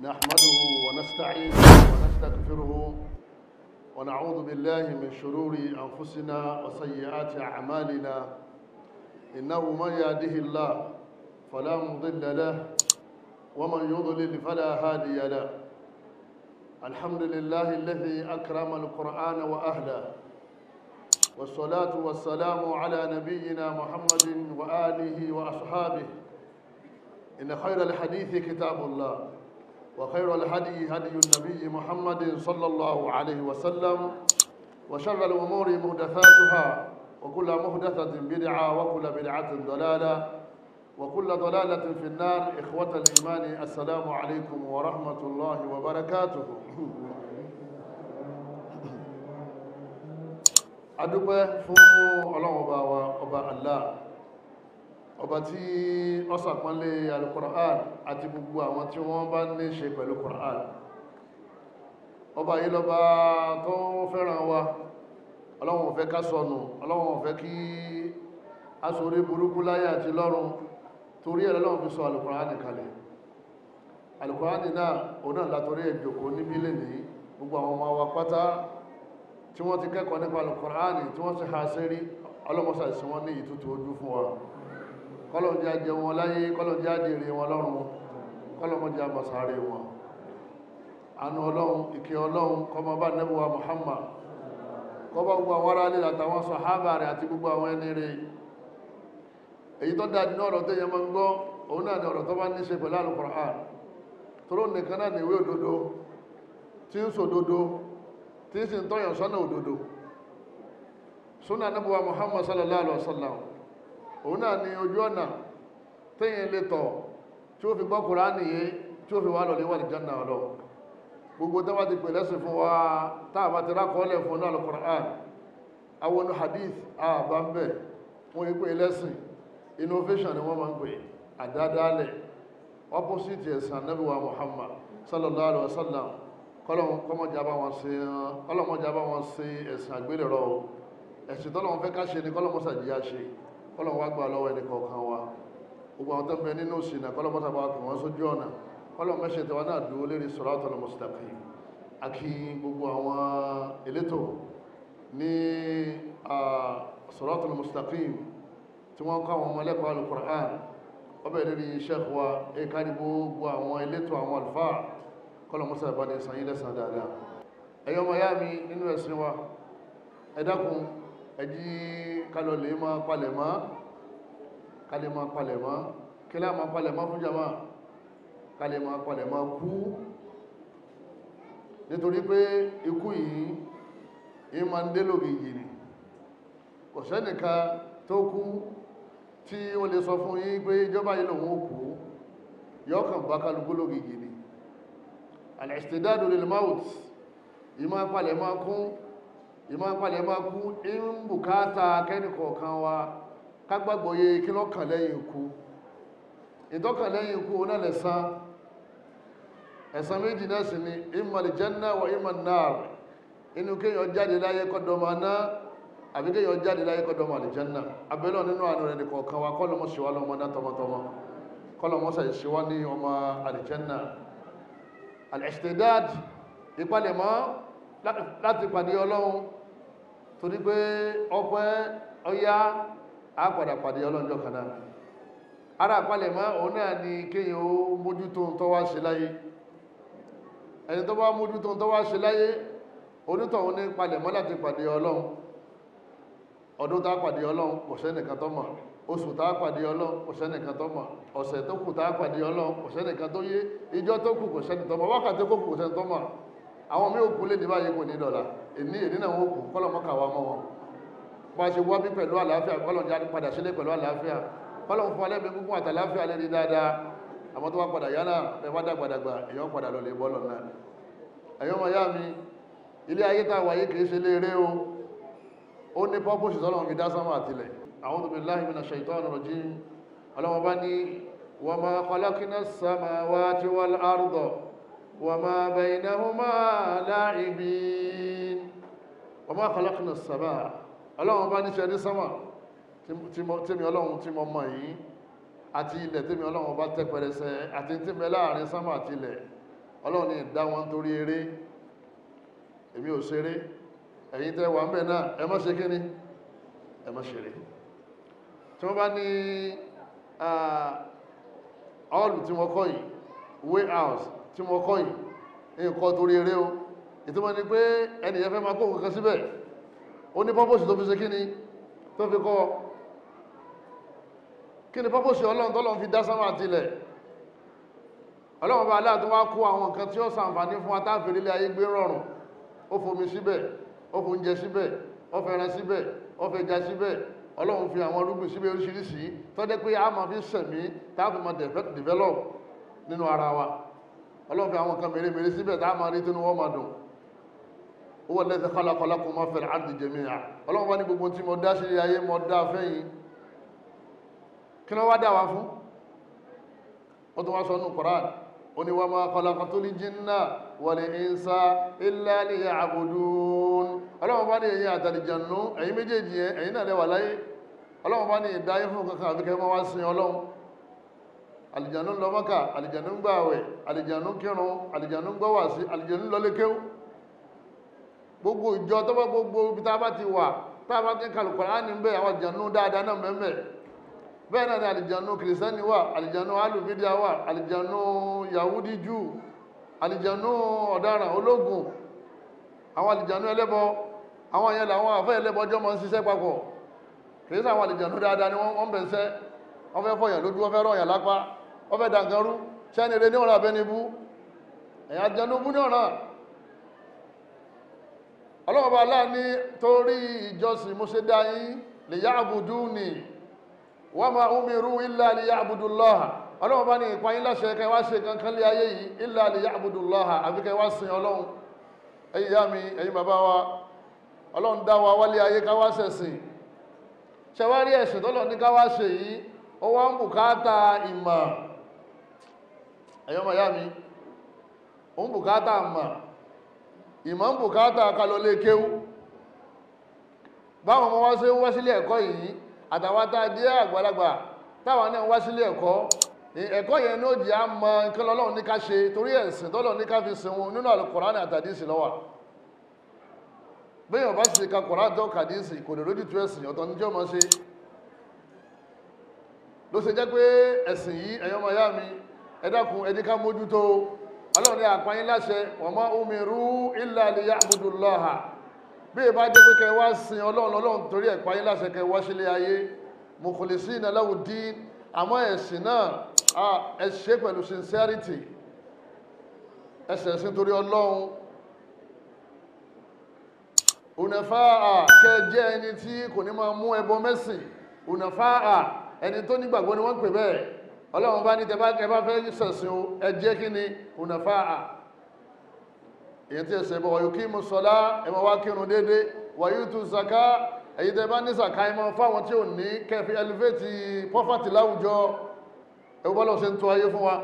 نحمده ونستعينه ونستغفره ونعوذ بالله من شرور أنفسنا وسيئات أعمالنا إنه من يهده الله فلا مضل له ومن يضلل فلا هادي له الحمد لله الذي أكرم القرآن وأهله والصلاة والسلام على نبينا محمد وآله وأصحابه إن خير الحديث كتاب الله وخير الهدي هدي النبي محمد صلى الله عليه وسلم وشر الأمور محدثاتها وكل محدثة بدعة وكل بدعة ضلالة وكل ضلالة في النار. إخوة الإيمان، السلام عليكم ورحمة الله وبركاته. Adúpẹ́ fún Ọlọ́run ọba wa, ọba Allah, ọba tí ó ṣàpọ́nlé Al-Qur'an àti gbogbo àwọn tí wọ́n bá ní ṣe pẹ̀lú Qur'an. Ọba yìí lọ́ba tó fẹ́ràn wa. Ọlọ́run ò fẹ́ ká sọnù, Ọlọ́run ò fẹ́ kí a ṣorí burúkú láyé àti lọ́run. Torí ẹ̀ lọ́lọ́run fi sọ Al-Qur'an kalẹ̀. Al-Qur'an náà òun náà látorí ẹ̀ jòkó níbí lẹ́nìí. Gbogbo àwọn ọmọ wa pátá tí wọ́n ti kẹ́kọ̀ọ́ nípa Al-Qur'ani tí wọ́n ti ha sérí, ọlọ́mọsà sí wọ́n ní ìtútù ojú fún wa. Kọ́lọ̀njẹ́ ajẹ wọn láyé, kọ́lọ̀njẹ́ ajẹ́rẹ́ wọn lọ́run, kọ́lọ̀mọ́jẹ́ àmọ̀sáré wọn. Àánú Ọlọ́run, ìkẹ́ Ọlọ́run kó máa bá Nábì wa Muhammad, kó bá gbogbo àwọn aráalé àtàwọn sàhábà rẹ̀ àti gbogbo àwọn ẹni rẹ̀. Èyí tó dáa nínú ọ̀rọ̀ tó yẹ máa ń gbọ́ òun náà ni ọ̀rọ̀ tó bá ní ṣe pẹ̀lú Al-Qur'an. Toró nìkan náà ní ìwé òdodo tí ń sòdodo, tí sì ń tọ́yàn sọ́nà òdodo. Súnà Nábì wa Muhammad sallallahu alaihi wasallam òun náà ni ojú ọ̀nà téèyàn lè tọ̀ tí ó fi gbọ́ Kùránì yé, tí ó fi wà lọ́lé wà ní Jánnà ọlọ́. Gbogbo tó bá ti pè lẹ́sìn fún wa, táà bá ti rákọọ́lẹ̀ fún náà Al-Qur'an, àwọn hadith àbá ń bẹ̀ wọ́n yí pé lẹ́sìn innovation ni wọ́n máa ń pè, àdádálẹ̀, opposite ẹ̀sìn Nábì wa Muhammad sallallahu alaihi wasallam. Kọ́lọ̀mọ́jà bá wọn ṣe ẹ̀sìn àgbélẹ̀rọ. Ẹ̀sìn tọ́lọ́wọ́n fẹ́ ká ṣe ni kọ́lọ̀mọ́sà jíyà ṣe, kọ́lọ̀wọ́n wá gbà lọ́wọ́ ẹni kọ̀ọ̀kan wa. Gbogbo àwọn tó ń bẹ nínú ìṣìnà, kọ́lọ̀mọ́sà bá kù wọ́n sójú ọ̀nà, kọ́lọ̀mọ́sẹ̀ tẹwa náà dúró lérí siratal mustaqim. Àkí gbogbo àwọn elétò ní siratal mustaqim tí wọ́n kọ́ àwọn ọmọlẹ́kọ̀ọ́ Al-Qur'an, ọbẹ̀ lérí sheikh wa ẹ̀ka ní gbogbo àwọn elétò, àwọn àlùfáà, kọ́lọ̀mọ́sà bá ní san yín lẹ́san dáadáa. Ẹ̀yin ọmọ ìyá mi nínú ẹ̀sìn wa, ẹ dákun, ẹ jí kálọ̀ lè máa palẹ̀ mọ́, kálẹ̀ máa palẹ̀ mọ́. Kí lá máa palẹ̀ mọ́ fún jama? Kálẹ̀ máa palẹ̀ mọ́ kú. Nítorí pé ikú yìí máa ń dé lógìgì ni. Kò sẹ́nìkan tó kú tí ó lè sọ fún yín pé ìjọba yìí lòun ó kú, yọ́kàn bá kálukú lógìgì ni. Al-istidadu lil-maut, ìmá palẹ̀ máa kún, ìmá palẹ̀ máa kú, ń bùkátà kẹ́nìkọ̀ọ̀kan wa kágbàgbọ́yé kí lọ́kàn lẹ́yìn ikú. Ìtọ́kàn lẹ́yìn ikú náà lẹ̀san. Ẹ̀san méjì náà sì ni imma al-janna wa imma an-nar. Inú kéèyàn jáde láyé kọ́dọ̀mọ̀ náà, àbí kéèyàn jáde láyé kọ́dọ̀mọ̀ àlìjánná. Abẹ́lọ́ nínú àánú rẹ̀ nìkọ̀ọ̀kan wa, kọ́lọ́mọ́ ṣe wá lọ́mọ náà tọmọtọmọ, kọ́lọ́mọ́ ṣe wá ní ọmọ àlìjánná. Al-istidad, ìpalẹ̀mọ́ láti pàdé Ọlọ́run, torí pé ọpẹ́ ọyá á padà pàdé Ọlọ́run jọ́ kan náà. Ara ìpalẹ̀mọ́ òun náà ni kéèyàn ó mójútó ń tó wá ṣe láyé. Ẹni tó bá mójútó ń tó wá ṣe láyé, onítọ̀hún ní palẹ̀mọ́ láti pàdé Ọlọ́run. Ọdún tá pàdé Ọlọ́run kò sẹ́nìkan tó mọ̀, oṣù tá pàdé Ọlọ́run kò sẹ́nìkan tó mọ̀, ọ̀sẹ̀ tó kù tá pàdé Ọlọ́run kò sẹ́nìkan tó yé, ìjọ tó kù kò sẹ́nì tó mọ̀, wákàtí tó kù kò sẹ́nì tó mọ̀. Àwọn mí òkú lè ní báyìí kò ní dọ̀la, èní èní náà wọ́n kù, kọ́lọ̀ mọ́kà wa mọ́ wọn. Bá a ṣe wá bí pẹ̀lú àlàáfíà, kọ́lọ̀ jáde padà sílé pẹ̀lú àlàáfíà, kọ́lọ̀ fún alẹ́ mi gúngún àtàláfíà lè rí dáadáa. Àmọ́ tó wá padà yálà ẹ wá dàgbàdàgbà, èèyàn padà lọ lè bọ́lọ̀ náà. Ẹ̀yọ́ ọmọ yá mi, ilé ayé tá a wáyé kì í ṣe léèrè o. Ó ní pọ́pọ́sì tọ́lọ́run fi dá sánmà àtilẹ̀. A'udhu billahi minash shaitanir rajim. Ọlọ́run bá ní wa ma khalaqna as-samawati wal arda wa ma baynahuma la'ibin. Wa ma khalaqna as-samaa. Ọlọ́run bá ní ṣe ní sánmà tí mi Ọlọ́run tí mo mọ̀ yìí, àti ilẹ̀ tí mi Ọlọ́run bá tẹ́ pẹrẹsẹ, àti tí mi láàrin sánmà àti ilẹ̀. Ọlọ́run ní ìdá wọn torí eré, èmi ò ṣeré, ẹ̀yin tẹ́ wà ń bẹ̀ náà ẹ má ṣe kíni, ẹ má ṣeré. Tí wọ́n bá ní ọ́ọ̀lù tí wọ́n kọ́ yìí, warehouse tí wọ́n kọ́ yìí, nǹkan torí eré o. Ìtumọ̀ ni pé ẹnìyẹn fẹ́ máa kó nǹkan síbẹ̀, ó ní pọ́pọ́sì tó fi ṣe kíni, tó fi kọ́. Kí ni pọ́pọ́sì Ọlọ́run tọ́lọ́run fi dá sánmà àtilẹ̀? Ọlọ́run bá aláà tó wá kó àwọn nǹkan tí ó ṣàǹfààní fún wa táàfin ilé ayé gbé rọrùn. Ó fomi síbẹ̀, ó foúnjẹ síbẹ̀, ó fẹran síbẹ̀, ó fẹja síbẹ̀. Ọlọ́run fi àwọn irúgbìn síbẹ̀ oríṣiríṣi tó jẹ́ pé a máa fi sẹ̀mí táàfin máa develop nínú ara wa. Ọlọ́run fi àwọn nǹkan mèremère síbẹ̀ tá a máa rí tínú wọ́n máa dùn. Huwa alladhi khalaqa lakum ma fil ardi jami'a. Ọlọ́run bá ní gbogbo tí mo dá sí ayé mo dá fẹ́yìn. Kí ló wá dá wa fún? Ó tún wá sọ nínú Qur'an, ó ní wa ma khalaqtul jinna wal insa illa liya'budun. Ọlọ́run bá ní ẹ̀yin àtàlìjànú, ẹ̀yin méjèèjì yẹn, ẹ̀yin náà lẹ́wà láyé. Ọlọ́run bá ní ìdáyé fún kankan àfi kẹ́ máa wá sin Ọlọ́run. Àlìjànú ń lọ Mọ́kà, àlìjànú ń gbààwẹ̀, àlìjànú ń kírun, àlìjànú ń gbọ́wàsí, àlìjànú ń lọlé kéwú. Gbogbo ìjọ tó bá gbogbo ibi tá a bá ti wà, tá a bá ti ń ka Al-Qur'ani ń bẹ, àwọn àlìjànú dáadáa náà mẹ́mẹ́. Bẹ́ẹ̀ náà ni àlìjànú kìrìsìtẹ́nì wà, àlìjànú alùmídíà wà, àlìjànú yahudi jù, àlìjànú ọ̀daràn ológun, àwọn àlìjànú ẹlẹ́bọ. Àwọn yẹn làwọn àfẹ́ ẹlẹ́bọ jọ máa ń ṣiṣẹ́ papọ̀. Kìí sọ àwọn àlìjànú dáadáa ni wọ́n bẹ̀ ń sẹ́. Wọ́n fẹ́ fọyàn lójú, wọ́n fẹ́ rọ̀yàn lápá, wọ́n fẹ́ dànkanrú. Sẹ́ni eré ní ọ̀ràn abẹ́ni bú, ẹ̀yà àlìjànú bú ní ọ̀ràn. Ọlọ́run bá aláà ní torí ìjọsìn mo ṣe dá yín, liya'buduni wa ma umiru illa liya'budullaha. Ọlọ́run bá ní ìpayín láṣẹ kẹ́ wá ṣe kankan lé ayé yìí, illa liya'budullaha, àfi kẹ́ wá sin Ọlọ́run. Ẹ̀yin ìyá mi, ẹ̀yin bàbá wa, Ọlọ́run dá wa wálé ayé ká wá ṣẹ̀sìn. Ṣẹwárí ẹ̀sìn tọ́lọ̀ ní ká wá ṣe yìí, ó wá ń bùkátà ìmọ̀. Ẹ̀yin ọmọ ìyá mi, ó ń bùkátà ìmọ̀. Ìmọ̀ ń bùkátà ká lọ lé kéwú. Báwọn ọmọ wá ṣe ń wá sílé ẹ̀kọ́ yìí, àtàwọn tá a jẹ́ àgbàlagbà táwọn náà ń wá sílé ẹ̀kọ́, ẹ̀kọ́ yẹn ní ó jẹ́ àmọ́ nǹkan lọ́lọ́run ní ká ṣe, torí ẹ̀sìn tọ́lọ́run ní ká fi sin wọn nínú Al-Qur'ani àtàdísì ló wà. Béèyàn bá sì ka Qur'an tó kàdísì kò lè rójú tu ẹ̀sìn, ọ̀tọ̀ ní jẹ́ ọmọ ṣe. Ló ṣe jẹ́ pé ẹ̀sìn yìí, ẹ̀yin ọmọ ìyá mi, ẹ dákun, ẹ jẹ́ ká mójútó. Ọlọ́run ní àpáyín láṣẹ, wa ma umiru illa liya'budullaha. Bí ẹ bá jẹ́ pé kẹ́ wá sin Ọlọ́run, Ọlọ́run torí ẹ̀ páyín láṣẹ kẹ́ wá sílé ayé, mukhlisina lahu ddin. Àmọ́ ẹ̀sìn náà, ẹ ṣe pẹ̀lú sincerity, ẹ ṣẹ̀sìn torí Ọlọ́run. Hunafa'a, kẹ́ jẹ́ ẹni tí kò ní máa mú ẹbọ mẹ́sìn. Hunafa'a, ẹni tó nígbàgbọ́ ni wọ́n ń pè bẹ́ẹ̀. Ọlọ́run bá ní tẹ bá fẹ́ ṣẹ̀sìn o, ẹ jẹ́ kí ni hunafa'a. Èyí tí ẹsẹ̀ bọ̀, wàyú sọlá, ẹ máa wá kírun déédéé, wàyú tu zaka, èyí tẹ bá ní zaka ẹ máa fáwọn tí ò ní, kẹfì elevate poverty láwùjọ. Ẹ wọ́n lọ́wọ́ ṣe ń tó ayé fún wa.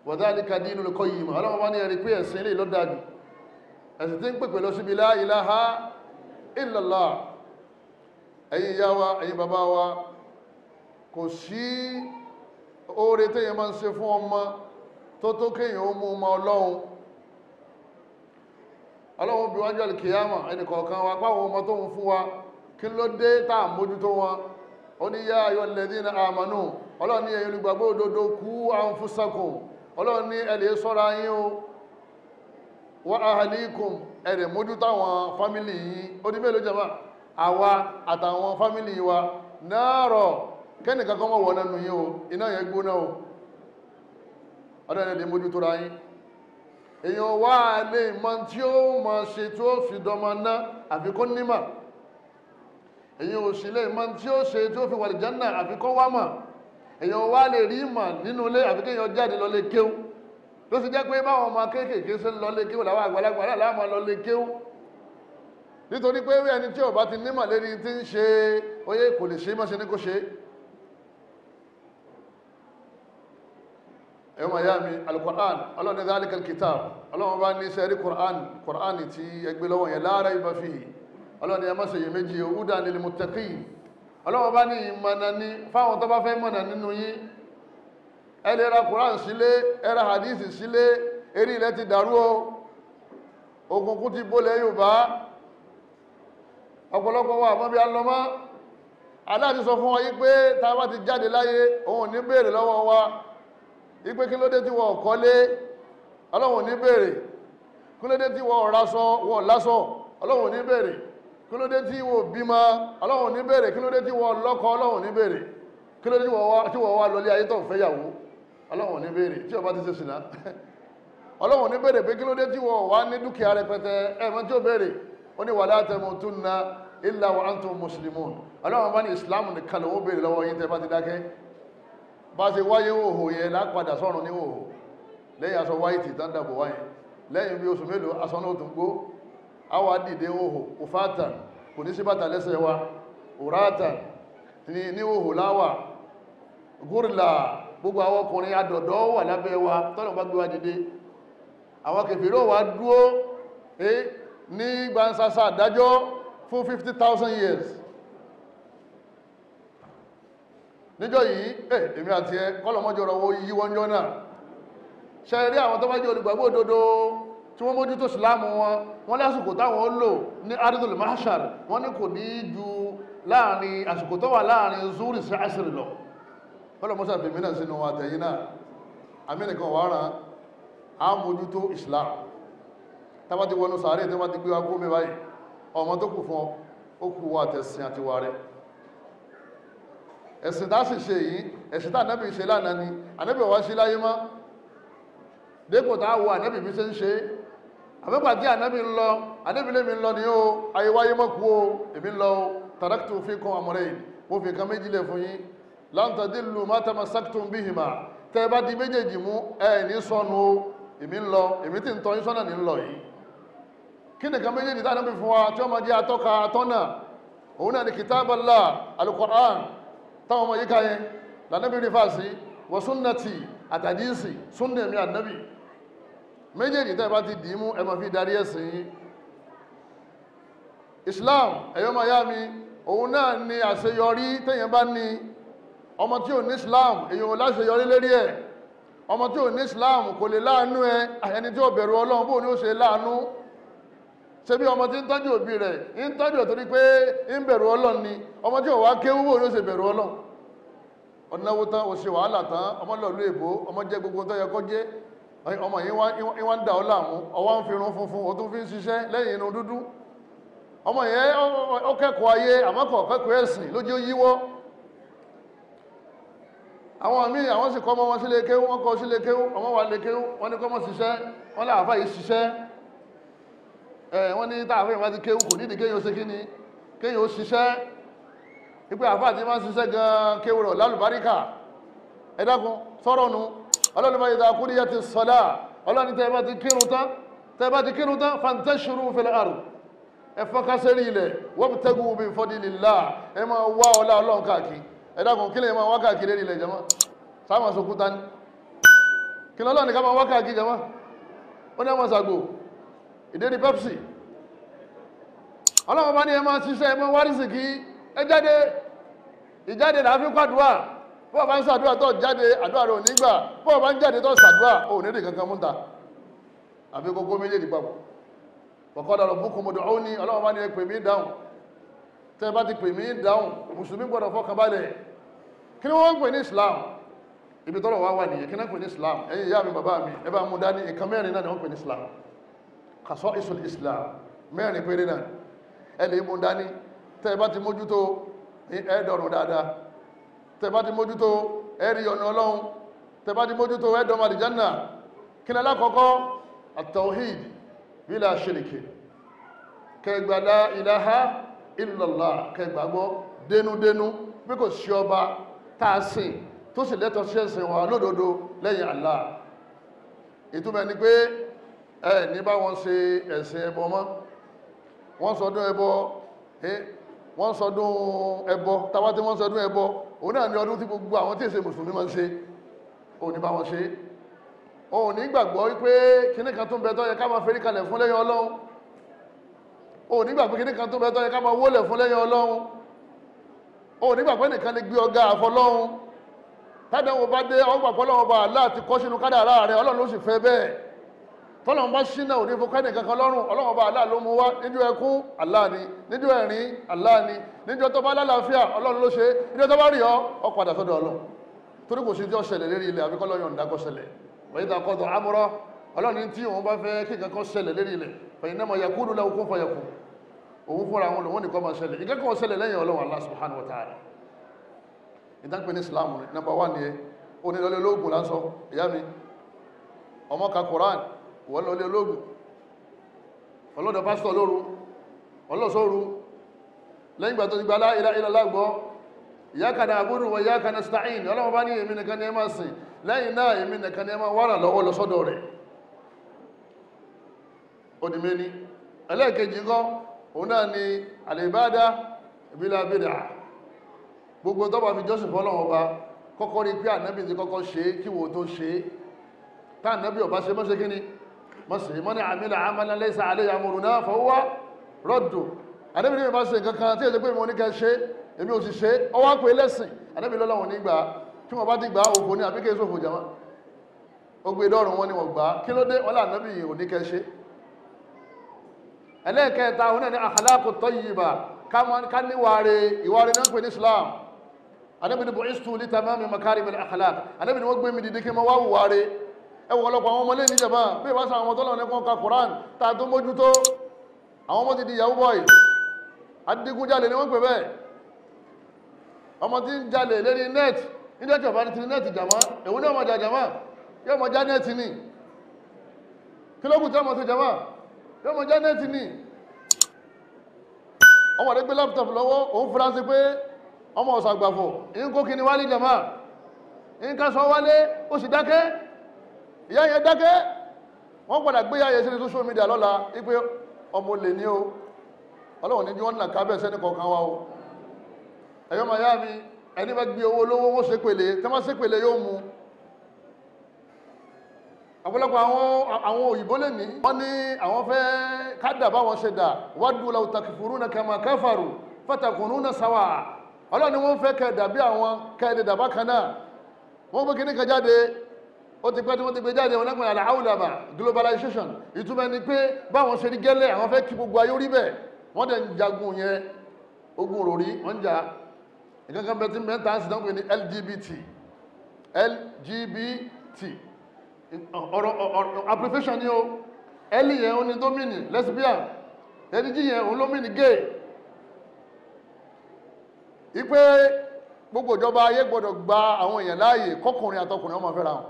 Wa dhalika dinul qayyim. Ọlọ́run bá ní ẹ̀rí pé ẹ̀sìn ilé ló dájú, ẹ̀sìn tí ń pèpè lọ síbi la ilaha illallah. Ẹ̀yin ìyá wa, ẹ̀yin bàbá wa, kò sí oore téèyàn máa ń ṣe fún ọmọ tó tó kéèyàn ó mú ọmọ Ọlọ́run. Ọlọ́run bí wájú alìkìyàmà ẹnì kọ̀ọ̀kan wa páwọn ọmọ tó ń fún wa, kí ló dé tá à mójútó wọn? Ó ní yá ayọ̀ alladhina amanu, Ọlọ́run ní ẹ̀yin olùgbàgbọ́ òdodo, qu anfusakum, Ọlọ́run ní ẹ lè ṣọ́ra yín o, wa ahlikum, ẹ lè mójútó àwọn fámìlì yín. Ó di mélòó jàmá? Àwa àtàwọn fámìlì wa náàrọ̀, kẹ́nìkan kan mọ̀ wọ́n nánú yín o, iná yẹn gbóná o. Ọlọ́run ẹ lè mójútó ra yín. Èèyàn wá lè mọ tí ó mọ̀ ṣe tí ó fi dọmọ ná àfi kó nímọ̀. Èèyàn ò sì lè mọ tí ó ṣe tí ó fi wà lìjánà àfi kó wá mọ̀. Èèyàn wá lè rí ìmọ̀ nínú ilé àfi kéèyàn jáde lọ lè kéwú. Ló sì jẹ́ pé báwọn ọmọ kéékèèké ṣe ń lọ lè kéwú làwọn àgbàlagbà náà láwọn lọ lè kéwú. Nítorí pé ẹni tí ó bá ti nímọ̀ lérí tí ń ṣe oyè kò lè ṣe mọ́ṣe ní kó ṣe. Ẹ̀wọ̀n màyá mi, Al-Qur'an, Ọlọ́run ní dhalika al-kitab, Ọlọ́run bá ní sẹ́rí Qur'an, Qur'an tí ẹgbẹ́ lọ́wọ́ yẹn, la rayba fihi, Ọlọ́run ní ẹ má ṣe iyèméjì, hudan lil muttaqin. Ọlọ́run bá ní ìmọ̀nà ní fáwọn tó bá fẹ́ mọ̀nà nínú yín. Ẹ lè ra Qur'an sílé, ẹ ra hadith sílé, Eré ilẹ̀ ti dàrú o, òkùnkùn ti bólẹ̀ Yorùbá, ọ̀pọ̀lọpọ̀ wà mọ́ bí a lọ mọ́. Allah ti sọ fún wa yí pé tá a bá ti jáde láyé, òun ò ní béèrè lọ́wọ́ wa yí pé kí ló dé tí wọ́n kọ́lé, Ọlọ́run ò ní béèrè. Kí ló dé tí wọ́n raṣọ, wọ́n láṣọ, Ọlọ́run ò ní béèrè. Kí ló dé tí wọ́n bímọ, Ọlọ́run ò ní béèrè. Kí ló dé tí wọ́n lọ́kọ, Ọlọ́run ò ní béèrè. Kí ló dé tí wọ́n wá lọlé ayé tó ń fẹ́yàwó, Ọlọ́run ò ní béèrè. Tí ó bá ti ṣe sìnà, Ọlọ́run ò ní béèrè pé kí ló dé tí wọ́n wá ní dúkìá rẹpẹtẹ. Ẹ̀mọ́ tí ó béèrè, ó ní wala tamutunna illa wa antum muslimun. Ọlọ́run bá ní ìsìláàmù nìkan lòun béèrè lọ́wọ́ yín tẹ́ bá ti dákẹ́. Bá ṣe wáyé òhò yẹn lápadà sọ́run ní òhò, lẹ́yìn aṣọ wáìtì tán dàbò wáyé, lẹ́yìn bí oṣù mélòó aṣọ náà tún gbó, a wà dìde òhò òfáàtà, kò ní sí bàtà lẹ́sẹ̀ wa, òràtà ní òhò láwà, gúrìlà, gbogbo àwọn ọkùnrin adọ̀dọ̀ wà lábẹ́ wa tọ́lọ̀ bá gbé wa dìde. Àwọn kèfèrí wà dúó ní gbansasa àdájọ́ fún 50,000 years. Níjọ́ yìí, èmi àti ẹ kọ́lọ̀mọ́jọ́ rọ̀ wó yí wọ́n jọ náà. Ṣe rí àwọn tó bá jẹ́ olùgbàgbọ́ òdodo tí wọ́n mójútó ìsìláàmù wọn, wọ́n lásìkò táwọn ó lò ní ardul mahshar, wọ́n ní kò ní ju láàrin àsìkò tó wà láàrin zuri sí asiri lọ. Kọ́lọ̀mọ́sà fèmí náà sínú àtẹ̀yìn náà, àmì nìkan wà rán á mójútó ìsìláàmù. Tábà ti wọnú sàárè tí wọ́n ti gbé wa kó mi báyìí, ọmọ tó kù fún ọ, ó kù wọ àtẹ̀sìn àti wà rẹ̀. Ẹ̀sìn tá sì ṣe yìí, ẹ̀sìn tá ànábì ṣe lánàá ni, ànábì wá sí láyé mọ́. Dépò tá wọ ànábì bí ṣe ń ṣe, àbẹ́gbà tí ànábì ń lọ, ànábì lèmi ń lọ ní o, ayé wáyé mọ́ kú o, èmi ń lọ o, taraktu fikum amrayn, mo fi nǹkan méjì lẹ̀ fún yín, lan tadillu ma tamassaktum bihima, tẹ́ ẹ bá di méjèèjì mú, ẹ ní sọnù o, èmi ń lọ, èmi tí ń tọ́ yín sọ́nà ní ń lọ yìí. Kí nìkan méjèèjì tá ànábì fún wa tí wọ́n máa jẹ́ atọ́ka atọ́nà? Òun náà ni kitaballah, alukur'an táwọn ọmọ yíká yẹn lànàbí rí fàásí, wọ súnnàtì àtàdísì, súnnà mi ànábì. Méjèèjì tẹ́ bá ti dì í mú, ẹ máa fi darí ẹ̀sìn yín. Islam, ẹ̀yọ́ máa yá mi, òun náà ni àṣeyọrí téèyàn bá ní. Ọmọ tí ò ní Islam, èèyàn ò láṣeyọrí lérí ẹ̀. Ọmọ tí ò ní Islam kò lè láàánú ẹ. Ẹni tí ò bẹ̀rù Ọlọ́run, bóun ni ó ṣe láàánú? Ṣe bí ọmọ tí ń tọ́jú òbí rẹ̀ ń tọ́jú ẹ̀ torí pé ń bẹ̀rù Ọlọ́run ni. Ọmọ tí ò wá kéwú, bóun ni ó ṣe bẹ̀rù Ọlọ́run? Ọ̀nàwó tán, ó ṣe wàhálà tán, ọmọ lọ́ọ̀lú èbó, ọmọ jẹ́ gbogbo tó yẹ kó jẹ́, ọmọ yìí wá ń dà ọ́ láàmú, ọwọ́ ń fi irun funfun, ó tún fi ń ṣiṣẹ́ lẹ́yìn irun dúdú. Ọmọ yẹn ó kẹ́kọ̀ọ́ ayé, àmọ́ kò kẹ́kọ̀ọ́ ẹ̀sìn lójú yíwọ́. Àwọn míì àwọn sì kọ́ ọmọ wọn sílé kéwú, wọ́n kọ́ sílé kéwú, ọmọ wa lé kéwú, wọ́n ní kọ́ mọ́ ṣiṣẹ́, wọ́n lé àáfà yìí ṣiṣẹ́. Wọ́n ní táàfà yìí wá ti kéwú, kò nídìí kéyìn ó ṣe kíni, kéyìn ó ṣiṣẹ́. Ipe àáfà tí máa ń ṣiṣẹ́ gan-an kéwú rọ̀ lálùbáríkà. Ẹ dákun sọ̀rọ̀ nu, Ọlọ́run bá idha qudiyati s-salah, Ọlọ́run tẹ́ bá ti kírun tán, tẹ́ bá ti kírun tán, fantashiru fil ard, ẹ fọ́nká sẹ́rí ilẹ̀, wabtagu min fadlillah, ẹ máa wá ọlá Ọlọ́run káàkiri. Ẹ dákun, kí lè máa wá káàkiri lérí ilẹ̀ jama? Sáàmà sókúta ní kí lọ́lọ́ ní ká máa wá káàkiri jama? Ó ní àwọn sàgbò ìdérí Pepsi. Ọlọ́run bá ní ẹ máa ṣiṣẹ́, ẹ máa wá rísìkí, ẹ jáde. Ìjáde là á fi kó àdúrà. Bọ́ọ̀ bá ń ṣàdúrà tó jáde, àdúrà rẹ̀ ò ní gbà. Bọ́ọ̀ bá ń jáde tó ṣàdúrà, ò ní rí kankan mú ta. Àfi kókó méjèèjì papọ̀. Wa qala rabbukum ud'uni, Ọlọ́run bá ní ẹ pè mí dáhùn. Tẹ́ bá ti pè mí dáhùn, mùsùlùmí gbọ́dọ̀ fọkàn balẹ̀. Kí ni wọ́n ń pè ní Islam? Ibi tọ́rọ̀ wá wà nìyẹn. Kí ni wọ́n ń pè ní Islam? Ẹ̀yin ìyá mi, bàbá mi, ẹ bá mú dání, nǹkan mẹ́rin náà ni wọ́n ń pè ní Islam. Khasa'isul Islam mẹ́rin péré náà, ẹ lè mú dání. Tẹ́ bá ti mójútó, ẹ dọ̀rùn dáadáa. Tẹ́ bá ti mójútó, ẹ rí ọ̀nà Ọlọ́run. Tẹ́ bá ti mójútó, ẹ dọ̀mọ̀ àlìjánà. Kí ni alákọ̀ọ́kọ́? At-tawhid bila shirki, kẹgbà la ilaha illallah, kẹgbàgbọ́ dénúdénú bí kò sí ọba tá a sìn tó sì lẹ́tọ̀ọ́ sí ẹ̀sìn wa lódodo lẹ́yìn Allah. Ìtumọ̀ ni pé ẹ ní bá wọn ṣe ẹ̀sìn ẹbọ mọ́. Wọ́n sọdún ẹbọ, wọ́n sọdún ẹbọ, tàbá tí wọ́n sọdún ẹbọ, òun náà ní ọdún tí gbogbo àwọn tí èsè mùsùlùmí máa ń ṣe, òun ní bá wọn ṣe. Òun ní gbàgbọ́ wípé kíní kan tó ń bẹ tó yẹ ká máa ferí kalẹ̀ fún lẹ́yìn Ọlọ́run. Òun ní gbàgbọ́ kíní kan tó ń bẹ tó yẹ ká máa wólẹ̀ fún lẹ́yìn Ọlọ́run. Òun ní gbàgbọ́ nìkan lè gbé ọ̀gá àfọlọ́run. Tádàwọ̀ bá dé, ọgbà pọ́lọ́wọ́ bá Allah ti kọ́ sínú kádàrá rẹ̀, Ọlọ́run ló sì fẹ́ bẹ́ẹ̀. Tọ́lọ́run bá ṣínà òní fún kẹ́nì kankan lọ́rùn. Ọlọ́run bá Allah ló mú wá. Níjọ́ ẹkún Allah ni, níjọ́ ẹ̀rín Allah ni, níjọ́ tó bá lálàáfíà Ọlọ́run ló ṣe, níjọ́ tó bá rí ọ padà sọ́dọ̀ Ọlọ́run. Torí kò sí tí ó ṣẹlẹ̀ lérí ilẹ̀ àbíkọ́ lọ́yọ̀ ǹdàkọ́ ṣẹlẹ̀. Wọ́n yíta kọ́dọ̀ amúrọ́, Ọlọ́run ní tí òun bá fẹ́ kí kankan ṣẹlẹ̀ lérí ilẹ̀, fẹ̀yìnàmọ̀ yakúlù lahu kun fayakun. Òun fúnra àwọn olùwọ́n nìkan máa ṣẹlẹ̀. Ìkẹ́kọ̀ọ́ ṣẹlẹ̀ lẹ́yìn Ọlọ́run Allah subhanahu wa ta'ala. Ìdánpẹ́ ní Islam nọ́mbà wà ní ẹ onílọ́lé ológun lásọ ìyá mi ọmọ ka Quran, wọ́n lọlé ológun, ọlọ́dọ̀ pásítọ̀ lóru, ọlọ́sọ́rú. Lẹ́yìn ìgbà tó ti gba la ilaha illallah gbọ́, iyyaka na'budu wa iyyaka nasta'in, Ọlọ́run bá ní èmi nìkan ni ẹ máa sìn, lẹ́yìn náà èmi nìkan ni ẹ máa wàrà lọ́wọ́ lọ sọ́dọ̀ rẹ̀. Ó di méní. Ẹlẹ́ẹ̀kejì ńkọ́, òun náà ni al-ibada bila bid'ah. Gbogbo tó bá fi jọ́sìn fọ́lọ́run ọba, kọ́kọ́ rí pé ànábì ti kọ́kọ́ ṣe é kí wo tó ṣe é. Tá ànábì ọba ṣe mọ́ṣe kíni mọ́ṣe mọ́ ní amila amalan laysa alayhi amruna fahuwa raddu. Ànábì ní ìbá ṣe nǹkan kan tí èsì pé mo ní kẹ́ ṣe, èmi ò sì ṣe, ọwọ́ pé lẹ́sìn. Ànábì lọ́lọ́run nígbà tí wọ́n bá ti gbà òfò ní àbíkẹ́ ìṣòfò jàmá. Ó gbé dọ́rùn wọn ni wọ́n gbà. Kí ló dé? Wọ́n lá ànábì ò ní kẹ́ ṣe. Ẹlẹ́ẹ̀kẹta òun náà ní akhlaqu tayyiba, ká níwàre, ìwàre náà ń pè ní Islam. Ànábì ní bu'istu li tamami makarim al-akhlaq. Ànábì ní wọ́n gbé mi dìde kí n máa wá wùwàre. Ẹ wọ ọ̀pọ̀lọpọ̀ àwọn ọmọlé níjàmbá bí ìbá sọ àwọn tọ́lọ̀ ní kọ́ ka Quran tá a tó mójútó. Àwọn ọmọ ti di yahoo boy, adigunjalè ni wọ́n pè bẹ́ẹ̀. Ọmọ tí ń jalè lérí net, níjọ́ tí ọba ti net jàmá, èwo ní ọmọ jà jàmá, yóò mọ já net ni. Kí ló kù tí ọmọ ti jàmá, yóò mọ já net ni. Ọmọ rẹ gbé laptop lọ́wọ́, òun fura sí pé ọmọ ọ̀sàgbàfọ̀ ń kó kíni wálé jàmá, ń ká sọ wálé, ó sì dákẹ́. Ìyá yẹn dákẹ́. Wọ́n padà gbé ìyá yẹn sí social media lọ́la wípé ọmọ olè ní o. Ọlọ́run ní bí wọ́n nà kábẹ̀ sẹ́ni kọ̀ọ̀kan wa o. Ẹ̀yọ́ màá yá mi, ẹni bá gbé owó lówó wọ́n ṣépèlé, tí wọ́n ṣépèlé yóò mu. Ọ̀pọ̀lọpọ̀ àwọn òyìnbó lè ní wọ́n ní àwọn fẹ́ kádà báwọn ṣe dà, waddu law takfuruna kama kafaru fatakununa sawa. Ọlọ́run ni wọ́n fẹ́ kẹ́ dàbí àwọn kẹ́ dàbá kan náà. Wọ́n gbé kíní kan jáde, ó ti pẹ́ tí wọ́n ti gbé jáde, wọn lẹ́gbẹ̀ẹ́ àlàáwùlàmà globalization. Ìtumọ̀ ni pé báwọn ṣe rí gẹ́lẹ́, àwọn fẹ́ kí gbogbo ayé rí bẹ́ẹ̀. Wọ́n dẹ̀ ń jagun yẹn, ogun òròrí wọ́n ń jà. Ìkankan bẹ tí mẹ́ta ń sì dánwò ní LGBT, LGBT ọ̀rọ̀ abbreviation ni o. L yẹn ó ní domini lesbian, G yẹn òun lómìnì gay. Ipe gbogbo ìjọba ayé gbọ́dọ̀ gba àwọn èèyàn láàyè kọkùnrin àtọkùnrin ọmọ fẹ́ra wọn,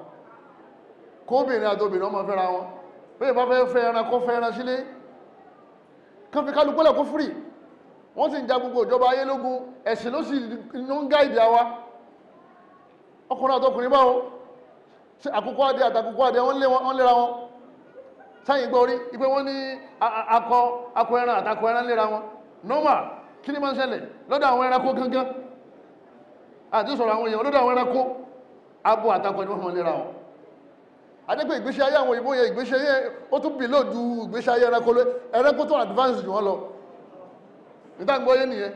kóbìnrin àtobìnrin ọmọ fẹ́ra wọn. Bẹ́ẹ̀ bá fẹ́ fẹ́ ẹran kó fẹ́ ẹran sílé, kán fi kálukú lẹ̀ kó fírì. Wọ́n sì ń ja gbogbo ìjọba ayé lógun, ẹ̀sìn ló sì ń gáìdì àwa. Ọkùnrin àtọkùnrin báwo ṣe àkókò adé àtàkókò adé wọ́n léra wọn. Sáyìn gbọ́ orí ipé wọ́n ní akọ ẹran àtakọ ẹran léra wọn. Normal, kí ni máa ń ṣẹlẹ̀ lọ́dọ̀ àwọn ẹranko gangan? Àti sọ̀rọ̀ àwọn èèyàn lọ́dọ̀ àwọn ẹranko, abo àtakọ ni wọ́n máa léra wọn. Adẹ́pẹ́ ìgbésí ayé àwọn òyìnbó yẹn, ìgbésí ayé ó tún bìlò ju ìgbésí ayé ẹranko lọ, ẹranko tó advance jù wọ́n lọ. Níta gbọ́ yé nìyẹn.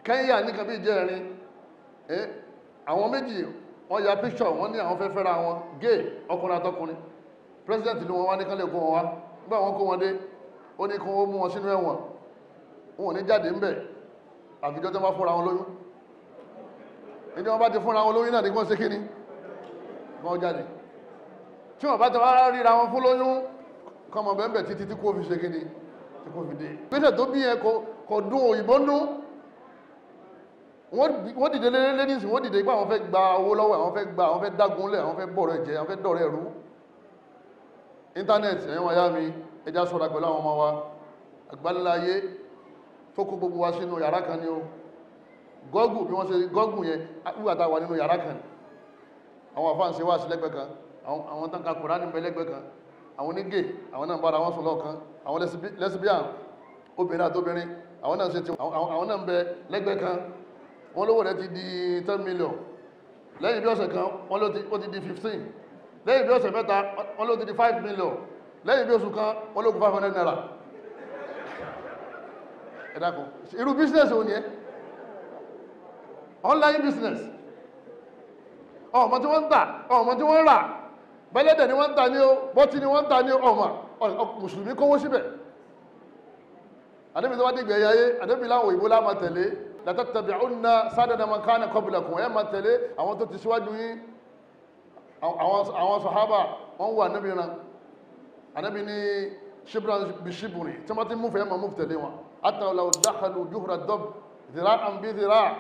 Kẹ́ńyà nìkan bí ìjẹ́rin, àwọn méjì wọ́n ya picture, wọ́n ní àwọn fẹ́ fẹ́ra wọn, gay, ọkùnrin àtọkùnrin. President ìlú wọn wá ní kán lè kó wọn wá. Nígbà wọn kó wọn dé, ó ní kí wọ́n mú wọn sínú ẹ̀wọ̀n, wọn ò ní jáde ńbẹ̀ àfijọ́ tó bá fúnra wọn lóyún. Níjọ́ wọn bá ti fúnra wọn lóyún náà ní kí wọ́n ṣe kíni, kí wọ́n jáde. Tí wọ́n bá ti wá ríra wọn fún lóyún, kọ́mọ bẹ́ẹ̀ títí tí kò fi ṣe kíni, tí kò fi dé. Gbèsè tó bí yẹn kò dùn òyìnbó nú. Wọ́n dìde lé nísìn, wọ́n dìde pé àwọn fẹ́ gba owó lọ́wọ́, àwọn fẹ́ gba, àwọn fẹ́ dágunlẹ̀, àwọn fẹ́ bọ̀rọ̀ ẹ̀jẹ̀, àwọn fẹ́ dọ̀rọ̀ ẹ̀rú. Íńtánẹ́ẹ̀tì, ẹ̀yin wáyá mi, ẹja ṣọ́ra pẹ̀lú àwọn ọmọ wa. Àgbáláyé tó kó gbogbo wa sínú yàrá kan ni o. Gọ́gù bí wọ́n ṣe gọ́gù yẹn, wíwà tá a wà nínú yàrá kan. Àwọn àfáà ń ṣe wáàsí lẹ́gbẹ̀ẹ́ kan, àwọn tán ka Kùránì ń bẹ lẹ́gbẹ̀ẹ́ kan, àwọn onígè, àwọn náà ń bára wọn sùn lọ́ọ̀kan, àwọn lesbian, obìnrin àtobìnrin, àwọn náà ń ṣe ti, àwọn náà ń bẹ lẹ́gbẹ̀ẹ́ kan. Wọ́n lówó rẹ̀ ti di 10 million. Lẹ́yìn bí ọ̀sẹ̀ kan, wọ́n ló ti di 15. Lẹ́yìn bí ọ̀sẹ̀ mẹ́ta, wọ́n ló ti di 5 million. Lẹ́yìn bí oṣù kan, wọ́n ló kù 500 naira. Ẹ dákun, irú business wo ni ẹ? Online business. Ọmọ tí wọ́n ń tà, ọmọ tí wọ́n ń rà. Bẹ́lẹ́dẹ̀ ni wọ́n ń ta ní o, bọ́tí ni wọ́n ń ta ní o, ọmọ mùsùlùmí kówó síbẹ̀. Ànábì tó wá dìgbẹ̀ yáyé, Ànábì láwọn òyìnbó lá máa tẹ̀lé, latattabi'unna sanana man kana qablakum, ẹ máa tẹ̀lé àwọn tó ti síwájú yín. Àwọn sàhábà wọ́n wà Ànábì ran. Ànábì ní ṣibran bí ṣibùrì, tí wọ́n ti mú fẹ́ máa mú tẹ̀lé wọn. Hatta law dakhalu juhra dabb dhira'an bi dhira',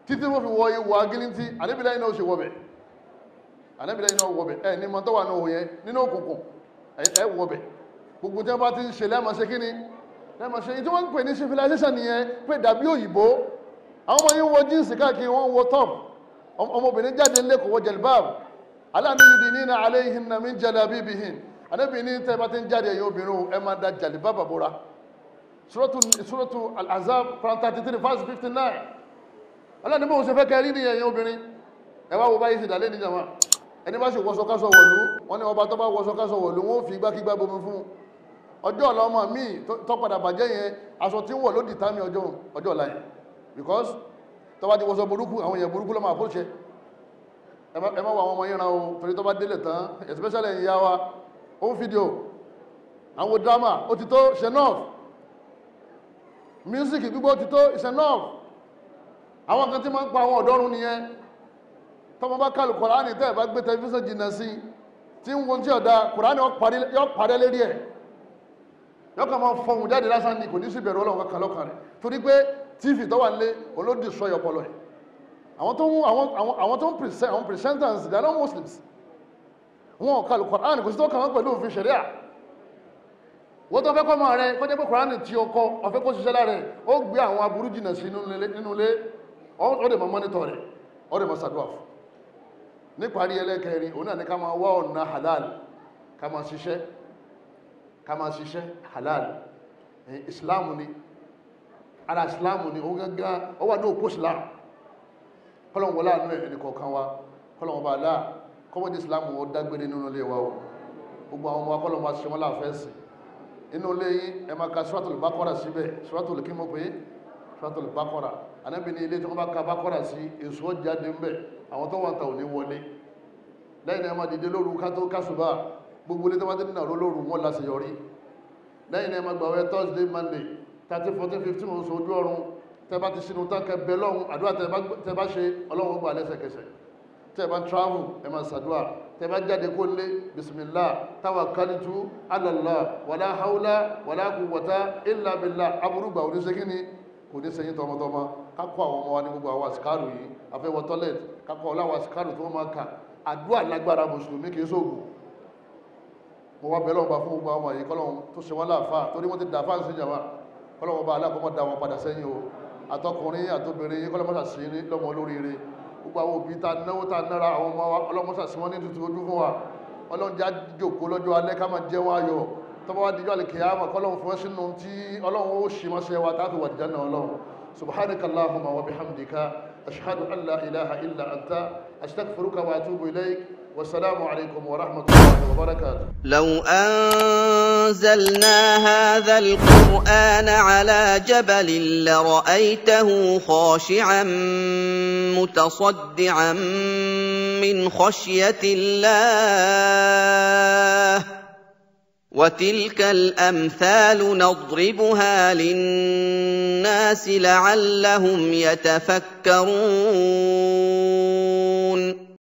títí wọ́n fi wọ ìwọ̀ agilintí, Ànábì lẹ́yìn náà ó ṣe wọbẹ̀. Ànábì lẹ́yìn náà wọbẹ̀, ẹ ní mọ́tọ́ wà ní òun yẹn nínú òkùnkùn, ẹ wọbẹ̀. Gbogbo tí wọ́n bá ti ń ṣe lẹ́ẹ̀mọ́ ṣe kíni, lẹ́ẹ̀mọ́ ṣe. Tí wọ́n ń pè ní civilization nìyẹn, pé dàbí òyìnbó. Àwọn ọmọ yìí ń wọ jíǹsì káàkiri, wọ́n ń wọ top. Ọmọbìnrin jáde ńlẹ̀ kò wọ jẹ̀lbáàbù. Aláàánú yudinina alayhinna min jalabibihin. Ànábì ní tẹ́ bá ti ń jáde ẹ̀yin obìnrin, ẹ máa da jẹ̀lbáàbù bora. Suratu Al-Ahzab, Quran 33 verse 59. Aláàánú bóun ṣe fẹ́ kẹ́ rí ní ẹ̀yin obìnrin. Ẹ wá wo báyìí ṣe dàlẹ́ níjàmá. Ẹni bá ṣe wọṣọ káṣọ wọ̀lú, wọ́n ní ọba tó bá wọṣọ káṣọ wọ̀lú, wọ́n fi igbákígbá bomi fún un. Ọjọ́ ọ̀la ọmọ míì tó padà bàjẹ́ yẹn, aṣọ tí ń wọ̀ ló dìtámì ọjọ́ ọ̀la yẹn. Because tó bá ti wọṣọ burúkú, àwọn èèyàn burúkú ló máa approach ẹ. Ẹ má wọ àwọn ọmọ yẹn ran o, torí tó bá délé tán, especially ẹ̀yin ìyá wa, ó ń fídíò, àwọn drama, ó ti tó, it's enough. Music gbígbó ti tó, it's enough. Àwọn kan tí máa ń pa àwọn ọ̀dọ́run nìyẹn. Tọ́mọ bá kàlù Kùránì tẹ́ ẹ̀ bá gbé tẹlifíṣàn jìnnà sí tí ń wo tí ọ̀dà Kùránì yọ parẹ́ lérí ẹ̀, yọ kàn máa fọhùn jáde lásán ni, kò ní sí ìbẹ̀rù Ọlọ́run kankan lọ́kàn rẹ̀, torí pé TV tó wà nílé olódì sọ ọpọlọ ẹ̀. Àwọn tó ń present, àwọn presenters, they are not Muslims. Wọn ò kàlù Kùránì, kò sí tó kàn wọ́n pẹ̀lú òfin ṣẹ̀ríà. Wọ́n tó fẹ́ kọ́ ọmọ rẹ kó jẹ́ pé Kùránì tí ó kọ́ ọ̀fẹ́ kó ṣiṣẹ́ lára ẹ̀, ó gbé àwọn aburú jìnnà sí nínú ilé, ó dẹ̀ máa mọ́nítọ̀ rẹ̀, ó dẹ̀ máa ṣàdúrà fún. Níparí ẹlẹ́kẹrin, òun náà ní ká máa wá ọ̀nà halal, ká máa ṣiṣẹ́, ká máa ṣiṣẹ́ halal. Islam ni, ara Islam ni, òun gángan ó wà ní òpó Islam. Kọ́lọ̀n wọlé àánú ẹ̀ ẹnì kọ̀ọ̀kan wa, kọ́lọ̀n ọba aláà kọ́mọ́dé Islam ó dágbére nínú ilé wa o. Gbogbo àwọn ọmọ wa kọ́lọ̀n wa ṣe wọ́n láàfẹ́ sí inú ilé yín. Ẹ máa ka Suratul Baqara síbẹ̀. Suratul kí mo pè é? Suratul Baqara. Ànábì ní ilé tí wọ́n bá ka Baqara sí, èso jáde ń bẹ̀, àwọn tó wà ń ta ò ní wọlé. Lẹ́yìn náà ẹ máa dìde lóru ká tó kásùbà. Gbogbo ilé tó bá ti nínú àró lóru wọn láṣeyọrí. Lẹ́yìn náà ẹ máa gbààwẹ̀ Thursday, Monday, 13, 14, 15 oṣù ojú ọ̀run. Tẹ́ bá ti sinú tán, kẹ́ bẹ lọ́hùn, àdúrà tẹ́ bá ṣe Ọlọ́run gbà lẹ́sẹ̀kẹsẹ̀. Tẹ́ bá travel, ẹ máa ṣàdúrà. Tẹ́ bá jáde kó lé, bismillah tawakkaltu ala Allah, wàlá haúlá wàlá quwwata illa billah. Aburú gbà òní ṣe kíni, kò ní sẹ́yìn tọmọtọmọ. Kákọ́ àwọn ọmọ wa ní gbogbo àwọn àsìkárù yìí, afẹ́wọ̀ tọ́lẹ̀tì, kákọ́ ọláwọ̀ àsìkárù tí wọ́n máa kà. Àdúrà lágbára mùsùlùmí kìí sóògùn. Mo wá bẹ̀rẹ̀ ọba fún gbogbo àwọn yìí, kọ́lọ́hún tó ṣe wọ́n láàfáà, torí wọ́n ti dà fáǹsì jàmá, kọ́lọ́hún ọba aláàkọ́mọ́ da wọn padà sẹ́yìn o. Àtọkùnrin àtobìnrin kọ́lọ́mọ́sà sí ní lọ́mọ olóríire. Gbogbo àwọn òbí ta náwó ta nára àwọn ọmọ wa, ọlọ́mọ́sà sí wọn ní tuntun ojú fún wa. Ọlọ́run já jòkó lọ́jọ́ alẹ́ ká máa jẹun ayọ̀. Tọ́ba wá dijọ́ àlùkìyámà, kọ́lọ́hún fún sínú tí Ọlọ́run ó ṣì máa ṣe wa táàfin wà dìjà náà Ọlọ́run. Subhanaka Allahumma wa bihamdika, ashhadu an la ilaha illa anta, astaghfiruka wa atubu ilayk. والسلام عليكم ورحمة الله وبركاته. لو أنزلنا هذا القرآن على جبل لرأيته خاشعا متصدعا من خشية الله، وتلك الأمثال نضربها للناس لعلهم يتفكرون.